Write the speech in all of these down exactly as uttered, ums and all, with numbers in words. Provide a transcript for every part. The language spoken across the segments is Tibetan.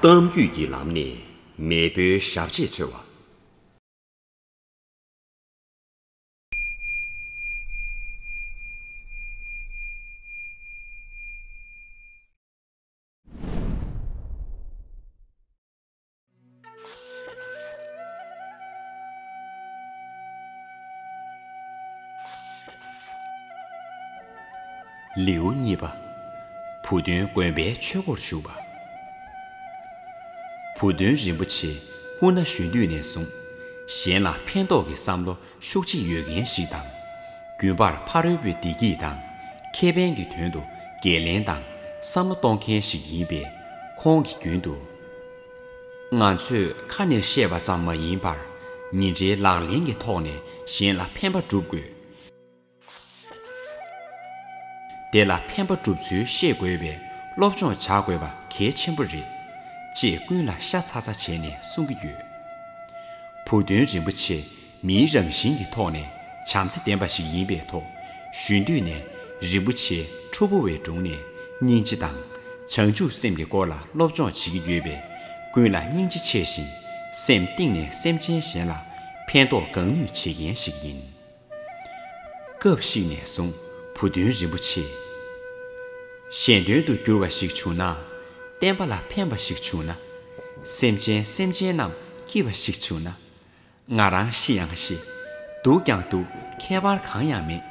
གཏམ་རྒྱུད་ཀྱི་ལམ་ནས་མེས་པོའི་ཞབས་རྗེས་འཚོལ་བ། ལེའུ་གཉིས་པ། བུ་སྟོན་དགོན་པའི་ཆོས་སྒོར་ཞུགས་པ། བུ་སྟོན་རིན་པོ་ཆེ་སྐུ་ན་གཞོན་དུས་ནས་བཟུང་གཞན་ལ་ཕན་ཐོགས་ཀྱི་བསམ་བློ་ཤུགས་ཆེ་ཡོད་མཁན་ཞིག་དང་། རྒྱུན་པར་ཕ་རོལ་པོའི་བདེ་སྐྱིད་དང་ཁེ་ཕན་གྱི་དོན་དུ་འགན་ལེན་དང་བསམ་བློ་གཏོང་མཁན་ཞིག་ཡིན་པས། ཁོང་གིས་རྒྱུན་དུ། ང་ཚོས་ཁ་ནས་བཤད་པ་ཙམ་མ་ཡིན་པར་ཉིན་རེའི་ལག་ལེན་གྱི་ཐོག་ནས་གཞན་ལ་ཕན་པ་སྒྲུབ་དགོས། དེ་ལ་ཕན་པ་སྒྲུབ་ཚུལ་ཤེས་དགོས་པས་སློབ་སྦྱོང་བྱ་དགོས་པ་གལ་ཆེན་པོ་རེད། ཅེས་ཀུན་ལ་ཤ་ཚ་ཚ་བྱས་ནས་གསུང་གི་ཡོད། བུ་སྟོན་རིན་པོ་ཆེ་མིའི་རང་བཞིན་གྱི་ཐོག་ནས་བྱམས་བརྩེ་ལྡན་པ་ཞིག་ཡིན་པའི་ཐོག་གཞོན་དུས་ནས་རིན་པོ་ཆེ་ཁྲོ་བོ་བའི་དྲུང་ནས་སྙིང་རྗེ་དང་བྱང་ཆུབ་སེམས་ཀྱི་སྐོར་ལ་སློབ་སྦྱོང་བྱེད་ཀྱི་ཡོད་པས། ཀུན་ལ་སྙིང་རྗེ་ཆེ་ཞིང་སེམས་གཏིང་ནས་སེམས་ཅན་གཞན་ལ་ཕན་ཐོགས་གང་ནུས་བྱེད་མཁན་ཞིག་ཡིན། སྐབས་ཤིག་ནས་བཟུང་བུ་སྟོན་རིན་པོ་ཆེས། གཞན་དོན་དུ་གྱུར་བ་ཞིག་བྱུང་ན། བསྟན་པ་ལ་ཕན་པ་ཞིག་བྱུང་ན། སེམས་ཅན་སེམས་ཅན་རྣམས་སྐྱིད་པ་ཞིག་བྱུང་ན། ང་རང་ཤི་ཡང་ཤི། སྡུག་ཀྱང་སྡུག་ཁྱད་པར་གང་ཡང་མེད།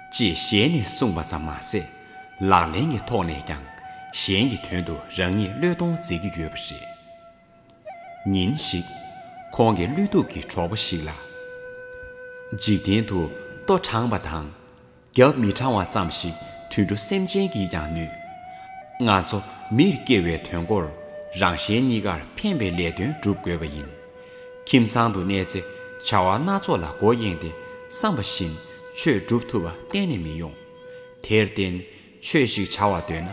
ཅེས་ཞལ་ནས་གསུངས་པ་ཙམ་མ་ཟད། ལག་ལེན་གྱི་ཐོག་ནས་ཀྱང་གཞན་གྱི་དོན་དུ་རང་ཉིད་བློས་གཏོང་མཛད་ཀྱི་ཡོད་པ་རེད། ཉིན་ཞིག་ཁོང་གི་བློས་ཐུབ་ཀྱི་གྲོགས་པོ་ཞིག་ལ། འཇིག་རྟེན་དུ་ལྟོ་དྲང་བ་དང་། རྒྱབ་མི་དྲང་བ་ཙམ་ཞིག་དུད་འགྲོ་སེམས་ཅན་གྱིས་ཀྱང་ནུས། ང་ཚོ་མིར་སྐྱེ་བའི་དོན་སྒོར་རང་གཞན་གཉིས་ཀར་ཕན་པའི་ལས་དོན་སྒྲུབ་དགོས་པ་ཡིན། ཁྱིམ་ཚང་དུ་གནས་ཚེ་བྱ་བ་སྣ་ཚོགས་ལ་མགོ་གཡེང་སྟེ་བསམ་པ་བཞིན་ཆོས་སྒྲུབ་ཐུབ་པ་གཏན་ནས་མི་ཡོང་། དེར་བརྟེན། ཆོས་ཤིག་བྱ་བར་འདོད་ན་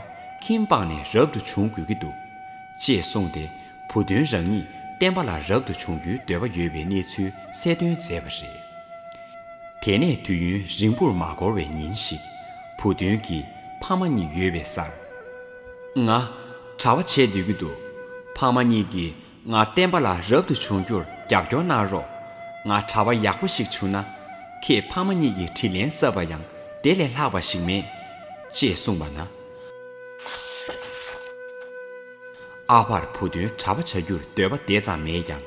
ཁྱིམ་སྤངས་ནས་རབ་ཏུ་བྱུང་དགོས་ཀྱི་འདུག་ཅེས་གསུངས་ཏེ། བུ་སྟོན་རང་ཉིད་བསྟན་པ་ལ་རབ་ཏུ་བྱུང་རྒྱུའི་འདོད་པ་ཡོད་པའི་གནས་ཚུལ་གསལ་སྟོན་མཛད་པ་རེད། དེ་ནས་དུས་ཡུན་རིང་པོར་མ་འགོར་བའི་ཉིན་ཞིག་བུ་སྟོན་གྱི་ཕ་མ་གཉིས་ཡོད་པའི་སར། ང་གྲྭ་པ་བྱེད་འདོད་ཀྱི་འདུག་ཕ་མ་གཉིས་ཀྱིས་ང་བསྟན་པ་ལ་རབ་ཏུ་བྱུང་རྒྱུར་རྒྱབ་སྐྱོར་གནང་རོགས། ང་གྲྭ་པ་ཡག་པོ་ཞིག་བྱུང་ན། ཁྱེད་ཕ་མ་གཉིས་ཀྱི་དྲིན་ལན་གསབ་པ་ཡང་དེ་ལས་ལྷག་པ་ཞིག་མེད། ཅེས་གསུངས་པ་ན། ཨ་ཕར་བུ་སྟོན་གྲྭ་པ་བྱ་རྒྱུར་འདོད་པ་དེ་ཙམ་མེད་ཀྱང་།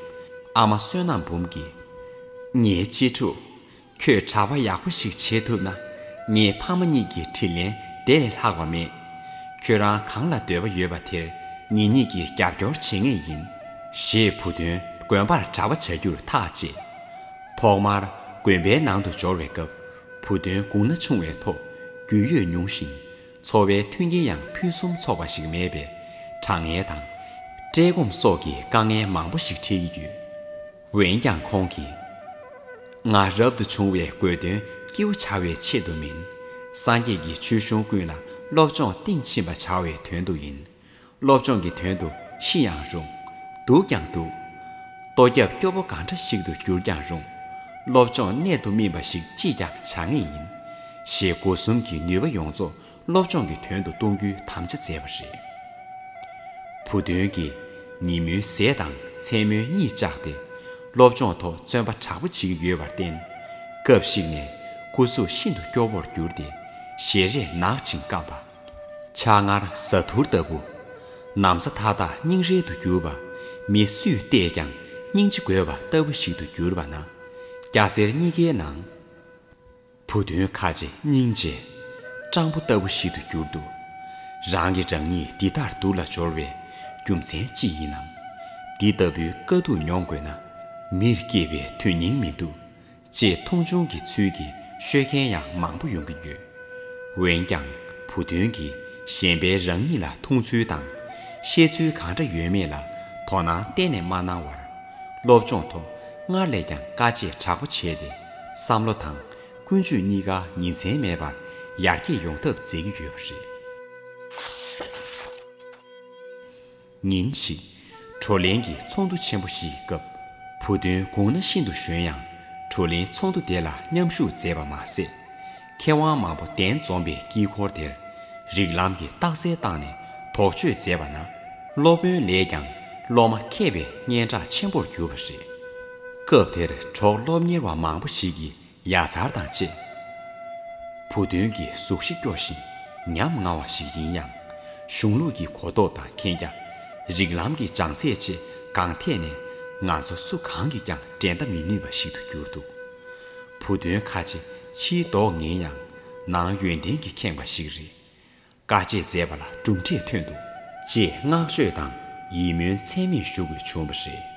ཨ་མ་བསོད་ནམས་འབུམ་གྱིས། ངའི་གཅེས་ཕྲུག་ཁྱོད་གྲྭ་པ་ཡག་པོ་ཞིག་བྱེད་ཐུབ་ན། ངའི་ཕ་མ་གཉིས་ཀྱི་དྲིན་ལན་དེ་ལས་ལྷག་པ་མེད། ཁྱོད་རང་གང་ལ་འདོད་པ་ཡོད་པ་དེར་ངེད་གཉིས་ཀྱིས་རྒྱབ་སྐྱོར་བྱེད་ངེས་ཡིན། ཞེས་བུ་སྟོན་དགོན་པར་གྲྭ་པ་བྱ་རྒྱུར་ཐག་བཅད། ཐོག་མར་དགོན་པའི་ནང་དུ་འབྱོར་བའི་སྐབས་བུ་སྟོན་གོང་ན་ཆུང་བའི་ཐོག་རྒྱུས་ཡོད་ཉུང་ཞིང་། འཚོ་བའི་མཐུན་རྐྱེན་ཡང་ཕུན་སུམ་ཚོགས་པ་ཞིག་མེད་པས། གྲང་ངལ་དང་། བཀྲེས་སྐོམ་སོགས་ཀྱི་དཀའ་ངལ་མང་པོ་ཞིག་འཕྲད་ཀྱི་ཡོད། འོན་ཀྱང་ཁོང་གིས། ང་རབ་ཏུ་བྱུང་བའི་དགོས་དོན་སྐྱིད་པོ་བྱ་བའི་ཆེད་དུ་མིན། སངས་རྒྱས་ཀྱི་ཆོས་གཞུང་ཀུན་ལ་སློབ་སྦྱོང་གཏིང་ཕྱིན་པ་བྱ་བའི་དོན་དུ་ཡིན། སློབ་སྦྱོང་གི་དོན་དུ་ཤི་ཡང་རུང་། སྡུག་ཀྱང་སྡུག །ལྟོ་རྒྱབ་སྐྱོ་པོ་གང་འདྲ་ཞིག་ཏུ་གྱུར་ཀྱང་རུང་། སློབ་སྦྱོང་གནད་དུ་སྨིན་པ་ཞིག་ཅིས་ཀྱང་བྱ་ངེས་ཡིན། ཞེས་སྒོ་གསུམ་གྱི་ནུས་པ་ཡོངས་རྫོགས་སློབ་སྦྱོང་གི་དོན་དུ་གཏོང་རྒྱུའི་དམ་བཅའ་མཛད་པ་རེད། བུ་སྟོན་གྱིས་ཉིན་མོའི་ཟས་དང་མཚན་མོའི་གཉིད་བཅག་སྟེ། སློབ་སྦྱོང་ཐོག་བརྩོན་པ་དྲག་པོ་བྱེད་ཀྱི་ཡོད་པར་བརྟེན། སྐབས་ཤིག་ནས་སྐུ་གཟུགས་ཤིན་ཏུ་སྐྱོ་བོར་གྱུར་ཏེ། ཞལ་རས་ནག་ཅིང་སྐམ་པ། ཕྱག་ངར་ཟ་ཐུར་ལྟ་བུ། ན་བཟའ་མཐའ་དག་སྙིང་རལ་དུ་གྱུར་པ། མི་སུས་བལྟས་ཀྱང་སྙིང་རྗེ་དགོས་པ་ལྟ་བུ་ཞིག་ཏུ་གྱུར་པ་ན། སྐྱ་སེར་གཉིས་ཀའི་ནང་། བུ་སྟོན་ཁ་རྗེ་སྙིང་རྗེ། སྤྲང་པོ་ལྟ་བུ་ཞིག་ཏུ་གྱུར་འདུག །རང་གི་རང་ཉིད་འདི་ལྟར་སྡུག་ལ་སྦྱོར་བའི་རྒྱུ་མཚན་ཅི་ཡིན་ནམ། འདི་ལྟ་བུའི་དཀའ་སྡུག་མྱོང་དགོས་ན། མིར་སྐྱེས་པའི་དོན་སྙིང་མི་འདུག །ཅེས་མཐོང་ཆུང་གི་ཚུལ་གྱིས་ཤོད་མཁན་ཡང་མང་པོ་ཡོང་གི་ཡོད། འོན་ཀྱང་བུ་སྟོན་གྱིས་གཞན་པའི་རང་ཉིད་ལ་མཐོང་ཚུལ་དང་། ཤེས་ཚུལ་གང་འདྲ་ཡོད་མེད་ལ་དོ་སྣང་གཏན་ནས་མ་གནང་བར། སློབ་སྦྱོང་ཐོག་སྔར་ལས་ཀྱང་དཀའ་སྤྱད་དྲག་པོ་བྱས་ཏེ། བསམ་བློ་དང་ཀུན་སྤྱོད་གཉིས་ཀ་ཉིན་མཚན་མེད་པར་ཡར་རྒྱས་ཡོང་ཐབས་མཛད་ཀྱི་ཡོད་པ་རེད། ཉིན་ཞིག་བགྲོ་གླེང་གི་ཚོགས་འདུ་ཆེན་པོ་ཞིག་གི་སྐབས། བུ་སྟོན་གོང་ན་ཤིན་ཏུ་གཞོན་ཡང་། བགྲོ་གླེང་ཚོགས་འདུ་དེ་ལ་མཉམ་ཞུགས་མཛད་པ་མ་ཟད། མཁས་དབང་མང་པོ་གདན་འཛོམས་པའི་དཀྱིལ་འཁོར་དེར་རིགས་ལམ་གྱི་རྟགས་གསལ་བཏང་ནས་དོགས་གཅོད་མཛད་པ་ན། སློབ་དཔོན་ལས་ཀྱང་ སློབ་མ་མཁས་པའི་སྙན་གྲགས་ཆེན་པོར་གྱུར་པ་རེད། སྐབས་དེར་གྲོགས་སློབ་གཉེར་བ་མང་པོ་ཞིག་གིས་ཡ་མཚར་དང་བཅས། བུ་སྟོན་གྱི་གཟུགས་གཞི་སྐྱོ་ཞིང་ཉམ་ང་བ་ཞིག་ཡིན་ཡང་། གཞུང་ལུགས་ཀྱི་གོ་རྟོགས་དང་མཁྱེན་རྒྱ། རིགས་ལམ་གྱི་བྱང་ཚད་བཅས་གང་ཐད་ནས་ང་ཚོ་སུ་གང་གིས་ཀྱང་འགྲན་ཟླ་མི་ནུས་པ་ཞིག་ཏུ་གྱུར་འདུག་བུ་སྟོན་ཁ་ཆེ་ཕྱིའི་མདོག་ངན་ཡང་ནང་ཡོན་ཏན་གྱིས་ཁེངས་པ་ཞིག་རེད། དཀའ་སྤྱད་མཛད་པ་ལ་གྲུབ་འབྲས་ཐོན་འདུག་ཅེས་བསྔགས་བརྗོད་དང་ཡིད་སྨོན་ཚད་མེད་ཞུ་དགོས་བྱུང་བ་རེད།